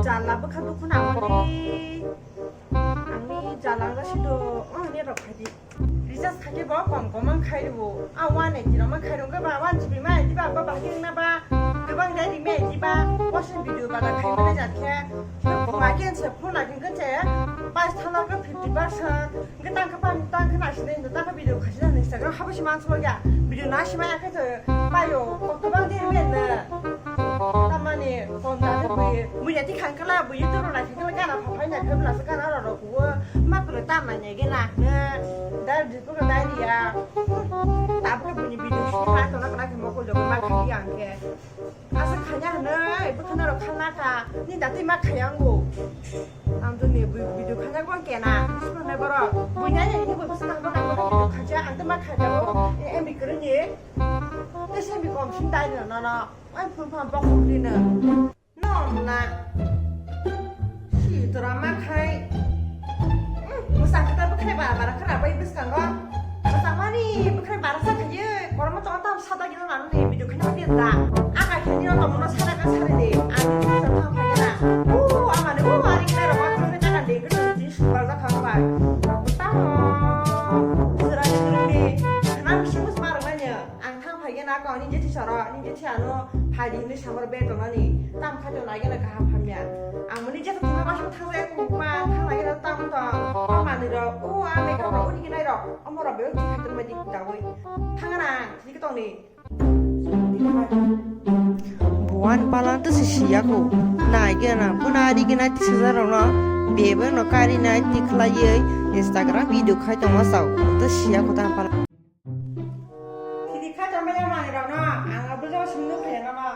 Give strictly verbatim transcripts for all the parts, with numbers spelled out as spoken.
Jala bwkha dukhu nangmani. Angni jala wngkha sido, oh, ne rok khaidi. Recharge khaikhe bo kom kom ang khairwo. A one eighty rok mang khairwo, hwnkhe ba one G B ma eighty ba, ba bahai wngna ba. Kwbang dai ri ma eighty ba. Waisa video bada khaimani jat khe. Phunga khe se phone lagi khe se. Bais thala khe fifty percent. Hwnkhe tang khe pan, tang khe naisini, tang khe video khaisina Instagram habo se mansugo ya. Video naisima ya khe se paio. Kwbang dai ri ma ne. Tamani phone da khe bui, bui ya ti khang kala, bui YouTube rok naikhe kala gana pha phai naikhe bla se gana rok rok kuo. Ma kre tam nai nai gena. Ne. Dar Tabuk bini video sini ma tona kana khe mokol jogo ma khali ang khe. Asa khanya hwnwi bwkhano rok khalna kha. Ni dati ma khaya ango. Ang to ni video khanya ko kena. Sini borok. Buina ni ni bwsa nang nang video khanya ang to ma khaya o. Em bi kre ni. Te semi kom sin dai no no. Ai phun phun bok phun ni no. Nom na. Si tora ma khai. Hmm, bwsang khe ta bwkhrai bara bara khra bai bwskango. Bwsang mani bwkhrai bara sa khaye. Kormo tongo tam sada gina nanu ni video khana dia da. Aka khe ni tongo no sada ka sada de. Ani bwsang thang phai na. O amane o ari khe ro ma khra ta kan de khe ni super ja khang bai. Tamo. Sera ni ni. Khana bisi bwsma rang nanya. Ang thang phai gena kok ni jethi soro, ni jethi ano phai di hinwi samar be tongnani. Tam kha to nai gena kaham hamya. Ang mani jethi thang ba thang jaya ko ma thang nai gena tam to. O mani ro, o a me ko ro, o ni nai ro. O mo ro be o ki khatung ma di dawi. Thang na, ni ki tong ni. Buan palang to si siya ko. Nai gena, bu nari gena ti sajar no. Bebe no kari nai ti khlaiye. Instagram video khai tongma sao. To siya ko tam palang. Thidi kha tongmani manwi rokno ang abo jabo simi nukha ya nono.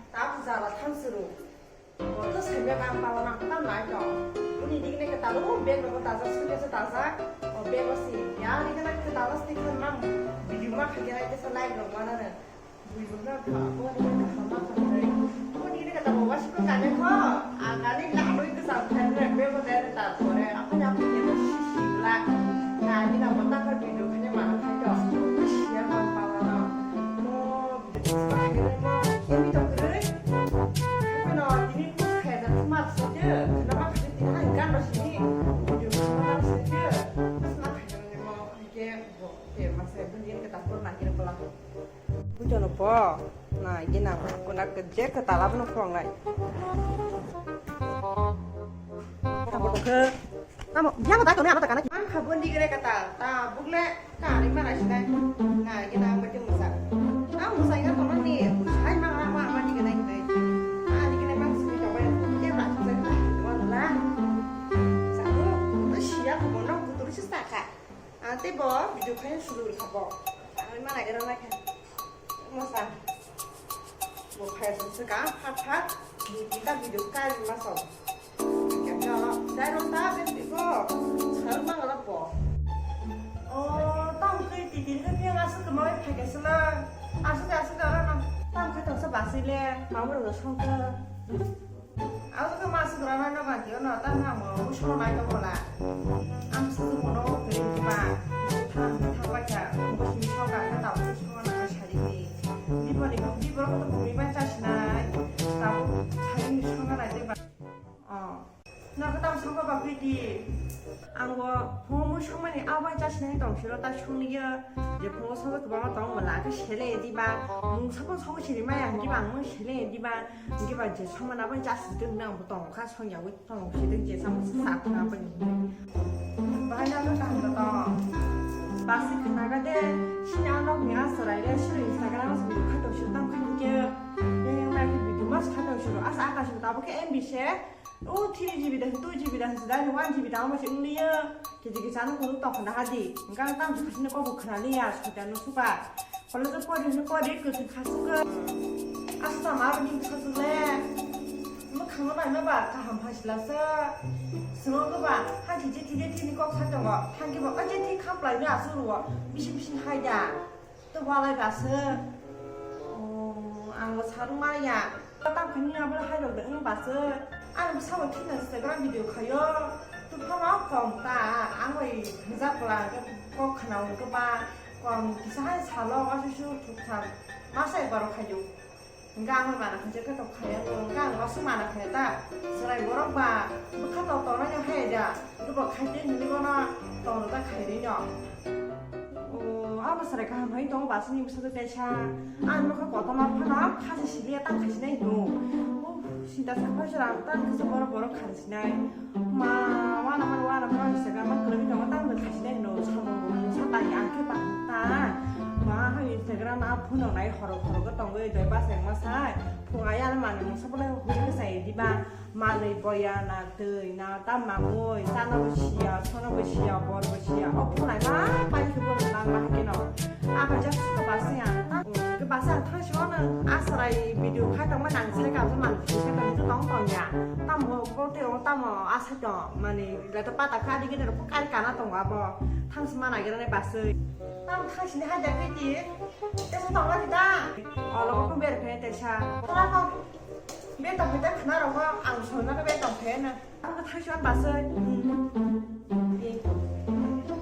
Tabuk jala thangsuru. Bono saibe bang pala nang tam nai to. Buni dikne ke talo bag rok taja suke se taja. O bag o si ya ni kana ke talo stick kan mang. Video ma khake nai ke sa like rok mana ne. Bui bung na ka ko ni ka sama ka nai. Buni dikne ke talo wasi ko kane ko. A kane la noi ke sa khan re bag o dai ta pore. Apa ya ke si si la. Na ni na mata ka video khane mana khai to. Si ya bang pala na. Mo Emi tong kwrwi. Ano tini khaina thuma sujak. Nama khaina tini hai kan rosini. Video thuma sujak. Mas na khaina mo ke bo ke mas e bun yen kata por na kira pala. Bujono po. Na gina ko na ke je kata lab no phong nai. Tamo to ke. Tamo biang ta to ne ano ta kana. Ang khabon di gre kata. Ta bugle. Kari mana sih nai? Nah, kita apa tuh musa? Tahu musa ingat teman nih, musa hai mang mang mang mang dikena ini. Ah, dikena mang sini coba ya. Dia langsung saya lah, teman lah. Satu, terus siap, bono, terus saka. Ante bo, video kaya seluruh kabo. Kari mana kira nak? Musa. Bo phai saka, phat phat, di kita video kari masuk. Dai rong ta beti ko. Sal mang la po. O, tam khe titin khe phiya aswk khe mai phai khe sala. Aswk aswk aro no. Tam khe tongsa basile. Mamu rok song khe. Aswk khe ma aswk rana no ganti no tam na mo. Usho nai to bola. Am sa mo no khe ma. Tham tham ba kya. Mo sing so ka ka ta usho na sari ni. Di bani di boro ko to bui ba chas nai. Tam sai ni so na nai te ba. Oh. Nokha tamo songkha ba kwiti. Ang bo phungo mui songmani abai chasini tong siro ta songni ya. Je phungo songkha kwbangma tong mala khe sele diba. Mung sapon songwi sini maya diba ang mui sele diba. Diba je songmani abai chasini tong nang bo tong kha songya wi tong sini je samo sa kha ba ni. Bahai na ka kaham ka tong. Basi khna ga de sini anok ni asrai le sini Instagram se video khato siro tam kha ni ke. Yang yang mai video mas khato siro as aka siro tabo ke M B se. O three G B da, two G B da, da one G B da, omo se wngya. Kiji kisa no kunu tong khna hadi. Engkang tam kisi no kobo khna liya, suda no suka. Kolo to pori no pori, kutu khasuka. Asa ma ro din khasule. Mo khangma bai ma ba kaham phasla sa. Sungo ko ba, ha kiji tide tini kok sa tongo. Thangki ba, o je ti khaplai no asu ruo. Bisin bisin hai da. To walai ba se. Ang bo sarung maya. Tam khani abo hai rok de wng ba se. Ang bo sabo thina Instagram video khayo. Tu phama kom ta. Ang bai hwnjak bwla ke kok khna wng ke ba kom kisa hai salo wasu su thuk thak. Ma sai baro khayo. Hingke ang mana khaijak khe tok khaya no, hingke ang wasu mana khaya ta. Chwrai borok ba bwkha tok tongnai no hai da. Hingke bo khaite hinwi bono tong ta khairwi no. O, abo chwrai kaham hai tongo basini bwsajwk teisa. Ang nokha kotorma phano khasi siliya tang khaisinai hino. O, sinta sa phai chwrai ang tang kisa borok borok kharsinai. Ma, wana mani wana mani se gama kwrwi tongo, tamo khasinai no, samung bumung sa tai ang khe ba ta. Ma, ha Instagram a phone nai horok horok tongwi doi bas ek ma sai. Phung ayar mani mung sa bolai huri sai diba. Manwi boya na twi na ta mangwi, chana bo siya, sono bo siya, bor bo siya. O phung nai ma pai khe bo nang ma khe no. A bai jak sa ba se ang. Ke ba se ang thang sio nang. A sarai video khai tong ma nang sai ka man sai ka tong tong ya. Tamo bo te ro tamo a sai tong mani. Ila ta pata kha digi dero kari kana tongo abo. Thang sima na gira ne basui. Tam thang sini haja kiti. Te sa tong la kita. Olo ko ber khe te sa. Tara ko. Be tong kita khna ro ko ang sona ko be tong khe na. Ang ko thang sima basui.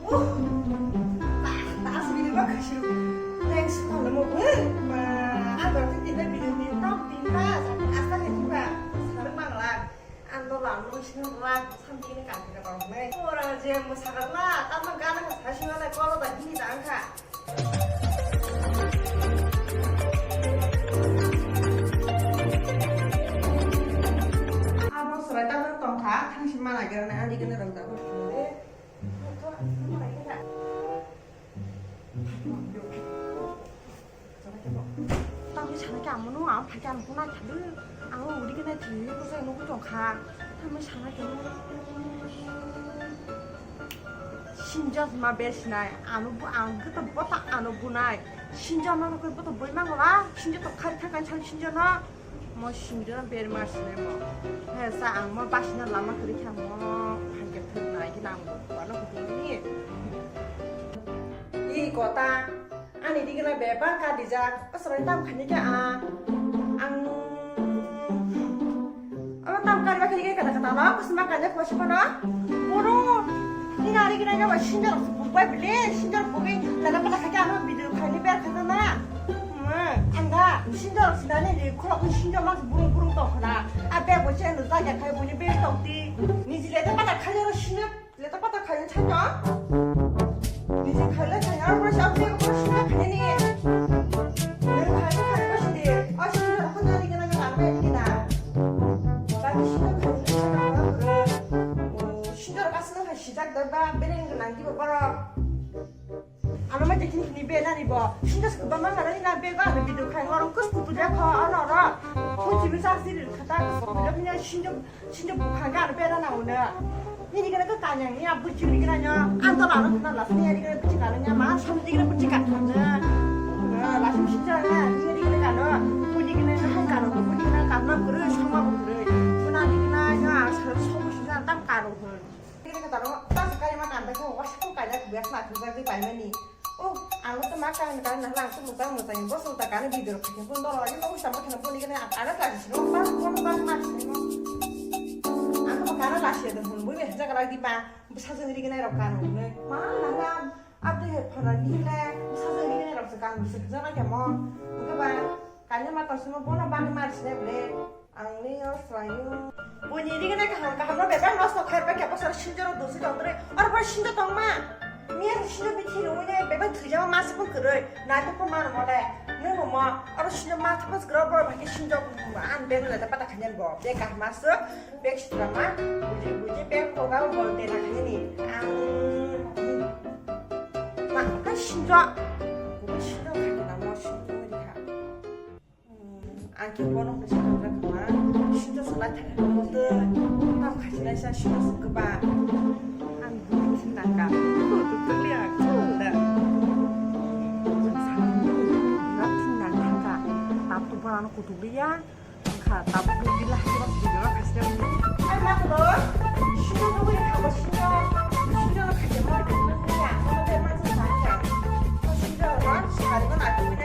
Uh. Ta asli ni ba khashu. Thanks ko mo. Ma, a do ti na video ni tam ti ka. Asta ni ba. Sa mangla. Ang dola ang nung sini rwla, samtini kang khe rok nai. Ora je mwsakakla, tamo gana kha sasinga lai, kolo da hini da wngkha. Abo chwrai tamo tongkha, thangsi mana gana, ani gana rok da. Tangwi sana khe amo no ang phai khe ang phone naithalu. Ang uri khe naithalu, bwsai nugwi tongkha. Tangwi sana khe sinjak ma besinai. Ano bu ang khe to bota ano bunai. Sinjak no khe bota boi mangla. Sinjak to khari thangkha sinjak no. Mo sinjak no ber ma sinai mo. He sa ang mo basina lama kwrwi khe ang mo phai khe thwk nai khe nang bo ano kutungni. I kota. Ani digna bebak ka dijak, aswrang tam khani khe a, ang, ano tam kari ba khani khe kata kata no, kusma kanya khosi kono, bono, ni nari gina ga ba sinjar bubai bile, sinjar bubai, lana pata khake ano video khani ber khata na, hmm, anda, sinjar sinani di, khulok ni sinjar mas burung burung tong khana, a bego chen do jaga khai buni ber tong ti, ni jile de pata khani ro sinjar. Leto pata khaina chaito. Niji khaina chaina, aro pura sab tei pura sina khaina ni. Nang khaina khaina ba sidi. O sina rok nari gana gana arba ni na. Ba ni sina khaina chaito na pura. O sina rok asna khai sijak da ba bereng gana di ba pura. Ano ma jekhini khini be nani bo. Sinjo sku ba ma ngarani na be ba ano video khai ngorong kus kutu ja kho ano ro. Kuchi mi sa siri khata kus kutu ja minya sinjo sinjo bukhang ga ano be na na uno. Nini gana ka kanyang ni abu juri gana nyo. Anto la no na la ni ari gana buchi kana nya ma sam di gana buchi kana na. La sim sinjo na ni ari gana kano. Kuni gana na hai kano kuni gana kano kuru sama kuru. Kuna di gana nya sa sama sinjo tam kano. Kiri kata ro, ta sa kari ma kan ta ko, wasa ko kanya ko biasa na kuza di pai mani. Oh, ang to ma kan kan na lang to muta muta ni boso ta kan video ko ko do ro ni no sa ma kan bo ni kan ana ta si no pa ko ba ma si no. Ang ko kan la si do hun bu ni sa ka la di pa, sa sa ni kan ro kan ne. Ma na na, ab de he phara ni le, sa sa ni kan ro sa kan sa sa na ke mo. Ko ba, kan ma ta si no bo na ba ma si le. Ang ni o swlaio. Buini rigi nai kaham kaham no bebak nosto khair bai khe bosor sinjo ro dusi tong tre. Aro bai sinjo tong ma. Miya sinjo bithi ro ne bebak thujama ma sipun kwrwi. Nai to pun mano mole. Nung mo. Aro sinjo ma thapos gro bro bai khe sinjo an ben le pata khanyan bo. Be kaham asuk. Be sitra ma. Buji buji be ko ga bo de na khani. Ang. Ma ka sinjo. Ko sinjo ka na mo sinjo ri kha. Ang khe bono khe sinjak kha ma, sinjo salai thangkha mo tei, tam khasinai sa sinjo sukba. Ang bini thin nangka, kutuk tuli ang kuda. Ang sakni na thin nang thangkha, tap tu bono kutuk liya, angkha tap tu bila hati mas video na khasinai. Ai ma ko, sinjo ko bini khabo sinjo, sinjo na khaje mo, ya, mo de ma sa sa ya. Sinjo na sari ko na ko.